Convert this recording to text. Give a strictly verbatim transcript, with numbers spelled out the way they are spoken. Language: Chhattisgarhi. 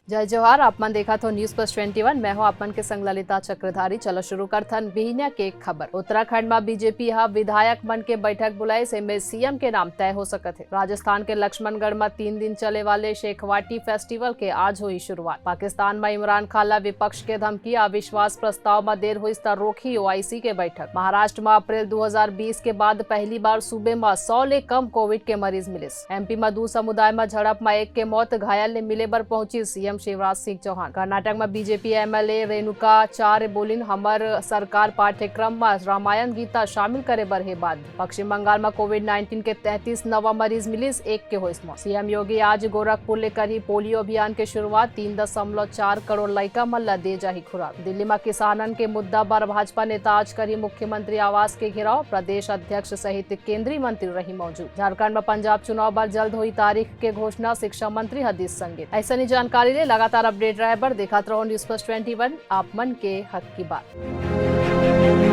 जय जोहार, आप मन देखत हो News Plus Twenty One, मैं हूं आप मन के संग ललिता चक्रधारी। चलो शुरू करथन बिहनिया के खबर। उत्तराखंड म बीजेपी ह विधायक मन के बैठक बुलाइस, एमे सीएम के नाम तय हो सकत हे। राजस्थान के लक्ष्मणगढ़ म तीन दिन चले वाले शेखवाटी फेस्टिवल के आज होई शुरुआत। पाकिस्तान म इमरान खान ला विपक्ष के धमकी, अविश्वास प्रस्ताव म देर होइस त रोकही ओआईसी के बैठक। महाराष्ट्र म अप्रैल दू हजार बीस के बाद पहली बार सूबे म सौ ले कम कोविड के मरीज मिलिस। एमपी म दू समुदाय म झड़प म एक के मौत, घायल ले मिले बर पहुंचिस सीएम शिवराज सिंह चौहान। कर्नाटक म बीजेपी एमएलए रेणुकाचार्य बोलिन, हमर सरकार पाठ्यक्रम म रामायण गीता शामिल करे बर हे बाध्य। पश्चिम बंगाल म कोविड नाइन्टीन के तैंतीस नवा मरीज मिलिस, एक के होइस मौत। सीएम योगी आज गोरखपुर ले करही पोलियो अभियान के शुरुआत, तीन दशमलव चार करोड़ लइका मन ल दे जाही खुराक। दिल्ली म किसानन के मुद्दा बर भाजपा नेता आज करही मुख्यमंत्री आवास के घेराव, प्रदेश अध्यक्ष सहित केंद्रीय मंत्री रही मौजूद। झारखंड म पंजाब चुनाव बर जल्द होई तारीख के घोषणा, शिक्षा मंत्री ह दिस संकेत। अइसने जानकारी ले लगातार अपडेट रहे बर देखत रहो News Plus Twenty One, आप मन के हक की बात।